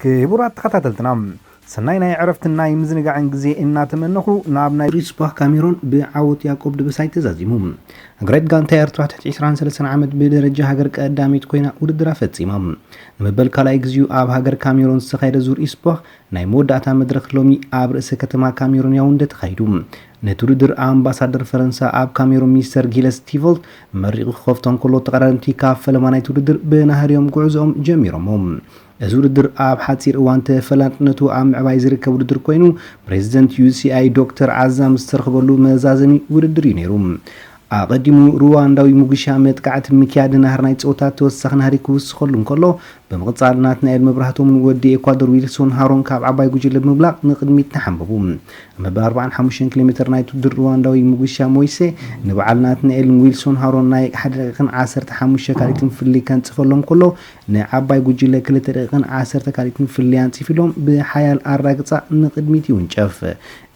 ክቡራት ተኸታተልትና፣ ሰናይ ናይ ዕረፍትን ናይ ምዝንጋዕን ግዜ እናተመነኹ፣ ናብ ናይ ሪስፓ ካሜሮን ብዓወት ያዕቆብ ደበሳይ ተዛዚሙ። ሃገራዊት ጋንታ ኤርትራ ትሕቲ ዕስራን ሰለስተን ዓመት ብደረጃ ሃገር ቀዳሚት ኮይና ውድድራ ፈጺማ። ንመበል ካልኣይ ግዜኡ ኣብ ሃገር ካሜሮን ዝተኻየደ ዙር ኢስፖክ ናይ መወዳእታ መድረኽ ሎሚ ኣብ ርእሰ ከተማ ካሜሮን ያውንደ ተኻይዱ። ነቲ ውድድር ኣምባሳደር ፈረንሳ ኣብ ካሜሮን ሚስተር ጊለስ ቲቮልት መሪቑ ክኸፍቶ እንከሎ፣ ተቐዳደምቲ ካብ ፈለማ ናይቲ ውድድር ብናህርዮም ጉዕዞኦም ጀሚሮሞ። እዚ ውድድር ኣብ ሓጺር እዋን ተፈላጥነቱ ኣብ ምዕባይ ዝርከብ ውድድር ኮይኑ፣ ፕሬዚደንት ዩ ሲ ኣይ ዶክተር ዓዛም ዝተረኽበሉ መዛዘሚ ውድድር እዩ ነይሩ። ኣቐዲሙ ሩዋንዳዊ ሙግሻ መጥቃዕቲ ምክያድ ናህሪ ናይ ጸወታ ተወሳኺ ናህሪ ክውስኸሉ እንከሎ፣ ብምቕጻል ናትናኤል መብራህቶምን ወዲ ኤኳዶር ዊልሶን ሃሮን ካብ ዓባይ ጉጅለ ብምብላቕ ንቕድሚት ተሓንበቡ። ኣብ መበል ኣርባዓን ሓሙሽተን ኪሎ ሜተር ናይቲ ውድድር ሩዋንዳዊ ሙግሻ ሞይሴ ንበዓል ናትናኤልን ዊልሶን ሃሮን ናይ ሓደ ደቂቕን ዓሰርተ ሓሙሽተ ካልኢትን ፍልልይ ከንጽፈሎም ከሎ፣ ንዓባይ ጉጅለ ክልተ ደቂቕን ዓሰርተ ካልኢትን ፍልልይ ኣንጺፊሎም ብሓያል ኣራግጻ ንቕድሚት ይውንጨፍ።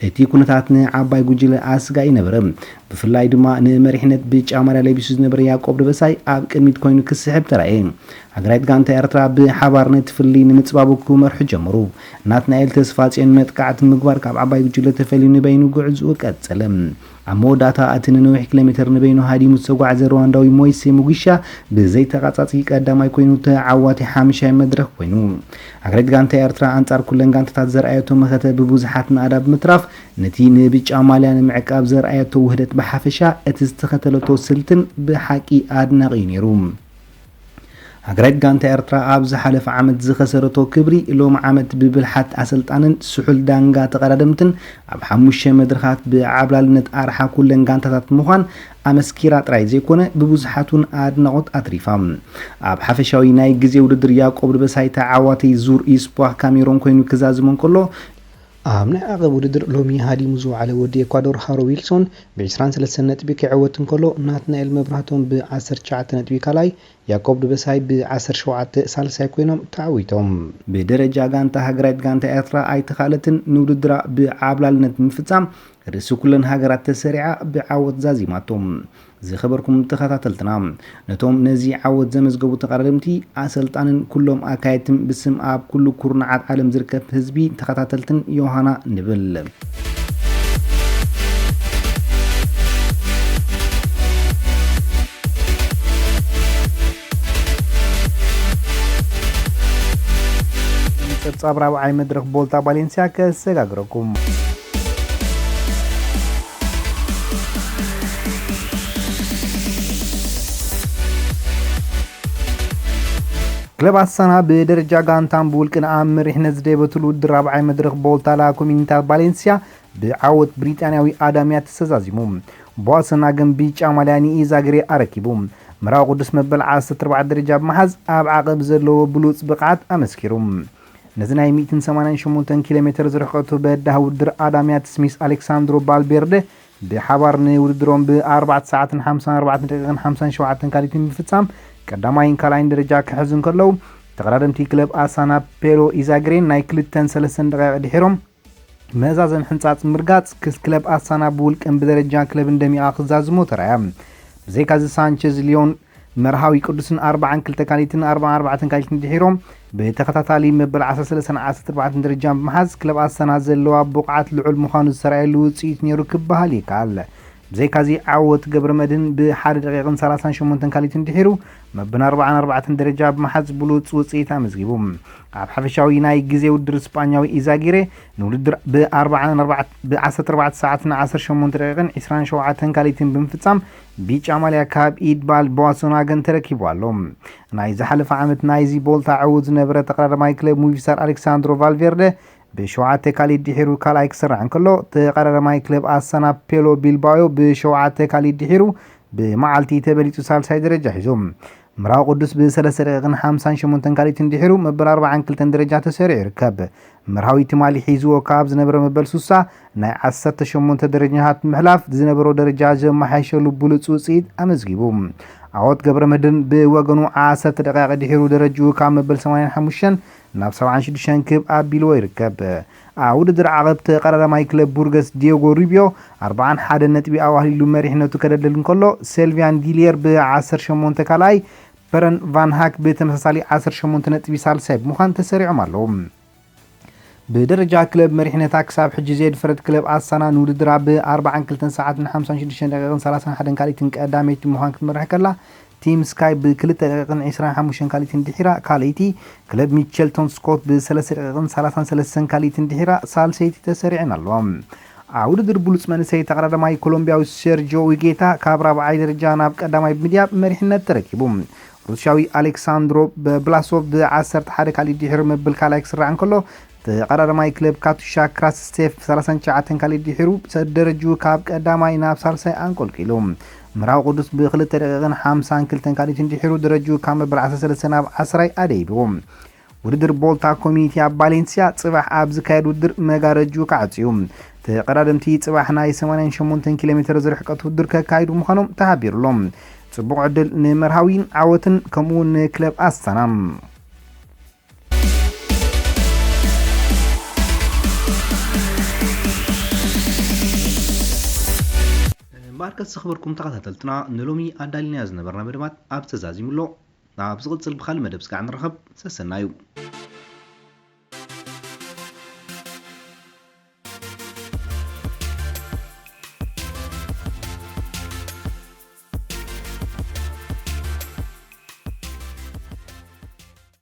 እቲ ኩነታት ንዓባይ ጉጅለ ኣስጋኢ ነበረ። ብፍላይ ድማ ንመሪሕነት ብጫ ማልያ ለቢሱ ዝነበረ ያዕቆብ ደበሳይ ኣብ ቅድሚት ኮይኑ ክስሕብ ተራእየ። ሃገራዊት ጋንታ ኤርትራ ብሓባር ነቲ ፍልልይ ንምጽባቡ ክመርሑ ጀመሩ። ናትናኤል ተስፋጽዮን መጥቃዕቲ ምግባር ካብ ዓባይ ጉጅለ ተፈልዩ ንበይኑ ጉዕዝኡ ቀጸለ። ኣብ መወዳእታ እቲ ንነዊሕ ኪሎ ሜተር ንበይኑ ሃዲሙ ዝተጓዕዘ ሩዋንዳዊ ሞይሴ ሙጊሻ ብዘይተቓጻጺ ቀዳማይ ኮይኑ ተዓዋቲ ሓምሻይ መድረኽ ኮይኑ። ሃገራዊት ጋንታ ኤርትራ ኣንጻር ኩለን ጋንታታት ዘርኣየቶ መኸተ ብብዙሓት ናእዳ ብምትራፍ ነቲ ንብጫ ማልያ ንምዕቃብ ዘርኣየቶ ውህደት ብሓፈሻ እቲ ዝተኸተለቶ ስልትን ብሓቂ ኣድናቒ እዩ ነይሩ። ሃገራዊት ጋንታ ኤርትራ ኣብ ዝሓለፈ ዓመት ዝኸሰረቶ ክብሪ ሎሚ ዓመት ብብልሓት ኣሰልጣንን ስሑል ዳንጋ ተቐዳደምትን ኣብ ሓሙሽተ መድረኻት ብዓብላልነት ኣርሓ ኩለን ጋንታታት ምዃን ኣመስኪራ ጥራይ ዘይኮነ ብብዙሓት እውን ኣድናቖት ኣትሪፋ። ኣብ ሓፈሻዊ ናይ ግዜ ውድድር ያዕቆብ ደበሳይ ተዓዋቲ ዙር ኢስፖ ካሜሮን ኮይኑ ክዛዝም እንከሎ፣ ኣብ ናይ ዓቐብ ውድድር ሎሚ ሃዲሙ ዝወዓለ ወዲ ኤኳዶር ሃሮ ዊልሶን ብ ዕስራን ሰለስተን ነጥቢ ክዕወት እንከሎ፣ ናትናኤል መብራህቶም ብ ዓሰርተ ትሽዓተ ነጥቢ ካልኣይ፣ ያዕቆብ ደበሳይ ብ ዓሰርተ ሸውዓተ ሳልሳይ ኮይኖም ተዓዊቶም። ብደረጃ ጋንታ ሃገራዊት ጋንታ ኤርትራ ኣይተኻእለትን፣ ንውድድራ ብዓብላልነት ብምፍጻም ርእሲ ኩለን ሃገራት ተሰሪዓ ብዓወት ዛዚማቶም። ዝኸበርኩም ተኸታተልትና፣ ነቶም ነዚ ዓወት ዘመዝገቡ ተቐዳደምቲ፣ ኣሰልጣንን ኩሎም ኣካየድትን ብስም ኣብ ኩሉ ኩርናዓት ዓለም ዝርከብ ህዝቢ ተኸታተልትን ዮሃና ንብል። ጸብጻብ ራብዓይ መድረኽ ቮልታ ቫሌንሲያ ከሰጋግረኩም። ክለብ ኣሳና ብደረጃ ጋንታን ብውልቅን ኣብ መሪሕነት ዝደየበትሉ ውድድር ራብዓይ መድረኽ ቮልታ ላ ኮሚኒታ ቫሌንሲያ ብዓወት ብሪጣንያዊ ኣዳምያ ተሰዛዚሙ። ቦዋሰና ግን ብጫ ማልያ ንኢዛግሬ ኣረኪቡ። መራዊ ቅዱስ መበል ዓሰርተ ኣርባዕተ ደረጃ ብምሓዝ ኣብ ዓቐብ ዘለዎ ብሉጽ ብቕዓት ኣመስኪሩ። ነዚ ናይ ሚእትን ሰማንያን ሸሞንተን ኪሎ ሜተር ዝርሕቀቱ በዳህ ውድድር ኣዳምያት ስሚስ ኣሌክሳንድሮ ቫልቬርደ ብሓባር ንውድድሮም ብኣርባዕተ ሰዓትን ሓምሳን ኣርባዕተን ደቂቕን ሓምሳን ሸውዓተን ካሊትን ብምፍጻም ቀዳማይን ካልኣይን ደረጃ ክሕዙ እንከለዉ፣ ተቐዳደምቲ ክለብ ኣሳና ፔሎ ኢዛግሬን ናይ ክልተን ሰለስተን ደቂቕ ድሒሮም መዛዘም ሕንጻጽ ምርጋጽ ክስ ክለብ ኣሳና ብውልቅን ብደረጃ ክለብን ደሚቓ ክዛዝሞ ተራእያ። ብዘይካዚ ሳንቸዝ ሊዮን መርሃዊ ቅዱስን ኣርባዓን ክልተ ካሊትን ኣርባዓን ኣርባዕተን ካሊትን ድሒሮም ብተኸታታሊ መበል ዓሰርተ ሰለስተን ዓሰርተ ኣርባዕተን ደረጃ ብምሓዝ ክለብ ኣሳና ዘለዋ ብቕዓት ልዑል ምዃኑ ዝተራእየሉ ውጽኢት ነይሩ ክበሃል ይከኣል። ብዘይካዚ ዓወት ገብረ መድህን ብሓደ ደቂቕን ሰላሳን ሸሞንተን ካሊትን ድሒሩ መበል ኣርባዓን ኣርባዕተን ደረጃ ብምሓዝ ብሉጽ ውጽኢት ኣመዝጊቡ። ኣብ ሓፈሻዊ ናይ ግዜ ውድድር ስጳኛዊ ኢዛጊሬ ንውድድር ብ ዓሰርተ ኣርባዕተ ሰዓትን ዓሰርተ ሸሞንተ ደቂቕን ዕስራን ሸውዓተን ካሊትን ብምፍጻም ብጫ ማልያ ካብ ኢድ ባል ቦዋሶናገን ተረኪቡ ኣሎ። ናይ ዝሓለፈ ዓመት ናይዚ ቦልታ ዕዉት ዝነበረ ተቐዳዳማይ ክለብ ሙቪሳር ኣሌክሳንድሮ ቫልቬርደ ብሸውዓተ ካሊድ ድሒሩ ካልኣይ ክስራዕ እንከሎ፣ ተቐዳዳማይ ክለብ ኣሳና ፔሎ ቢልባዮ ብሸውዓተ ካሊድ ድሒሩ ብመዓልቲ ተበሊጹ ሳልሳይ ደረጃ ሒዙ። ምራዊ ቅዱስ ብሰለስተ ደቂቕን ሓምሳን ሸሞንተን ካሊትን ድሒሩ መበል ኣርባዓን ክልተን ደረጃ ተሰሪዑ ይርከብ። መርሃዊ ትማሊ ሒዝዎ ካብ ዝነበረ መበል ሱሳ ናይ ዓሰርተ ሸሞንተ ደረጃታት ምሕላፍ ዝነበሮ ደረጃ ዘመሓየሸሉ ብሉጽ ውጽኢት ኣመዝጊቡ። ዓወት ገብረመድህን ብወገኑ ዓሰርተ ደቂቕ ድሒሩ ደረጅኡ ካብ መበል ሰማንያን ሓሙሽተን ናብ ሰብዓን ሽዱሽተን ክብ ኣቢልዎ ይርከብ። ኣብ ውድድር ዓቐብ ተቐዳዳማይ ክለብ ቡርገስ ዲዮጎ ሩቢዮ ኣርባዓን ሓደን ነጥቢ ኣዋህሊሉ መሪሕነቱ ከደልድል እንከሎ፣ ሴልቪያን ዲልየር ብ ዓሰርተ ሸሞንተ ካልኣይ፣ ቨረን ቫን ሃክ ብተመሳሳሊ ዓሰርተ ሸሞንተ ነጥቢ ሳልሳይ ብምዃን ተሰሪዖም ኣለዉ። ብደረጃ ክለብ መሪሕነታ ክሳብ ሕጂ ዘየድፈረት ክለብ ኣስታና ንውድድራ ብ42 ሰዓትን 56 ደቂቕን 31 ካልኢትን ቀዳመይቲ ብምዃን ክትመርሕ ከላ፣ ቲም ስካይ ብ2 ደቂቕን 25 ካልኢትን ድሒራ ካልኣይቲ፣ ክለብ ሚቸልቶን ስኮት ብ3 ደቂቕን 33 ካልኢትን ድሒራ ሳልሰይቲ ተሰሪዐን ኣለዋ። ኣብ ውድድር ብሉጽ መንእሰይ ተቐዳዳማይ ኮሎምቢያዊ ሴርጆ ዊጌታ ካብ ራብዓይ ደረጃ ናብ ቀዳማይ ብምድያብ መሪሕነት ተረኪቡ። ሩስያዊ ኣሌክሳንድሮ ብላሶቭ ብ11 ካልኢት ድሒሩ ምብል ካልኣይ ክስራዕ እንከሎ፣ ተቐዳዳማይ ክለብ ካቱሻ ክራስስቴፍ 39 ካልኢት ድሒሩ ደረጅኡ ካብ ቀዳማይ ናብ ሳልሳይ ኣንቆልቂሉ። ምዕራብ ቅዱስ ብ2 ደቂቕን 52 ካልኢትን ድሒሩ ደረጅኡ ካብ መበል 13 ናብ 10ይ ኣደይብዎ። ውድድር ቦልታ ኮሚኒቲ ኣብ ባሌንሲያ ጽባሕ ኣብ ዝካየድ ውድድር መጋረጁ ክዓጽዩ። ተቐዳደምቲ ጽባሕ ናይ 88 ኪሎ ሜትር ዝርሕቀት ውድድር ከካይዱ ምዃኖም ተሓቢሩሎም። ጽቡቕ ዕድል ንመርሃዊን ዓወትን ከምኡ እውን ንክለብ ኣስታና። እምበኣርከስ ዝኸበርኩም ተኸታተልትና፣ ንሎሚ ኣዳሊናዮ ዝነበርና መደባት ኣብ ተዛዚሙ ኣሎ። ኣብ ዝቕጽል ብኻልእ መደብ ስጋዕ ንራኸብ። ሰሰናዩ።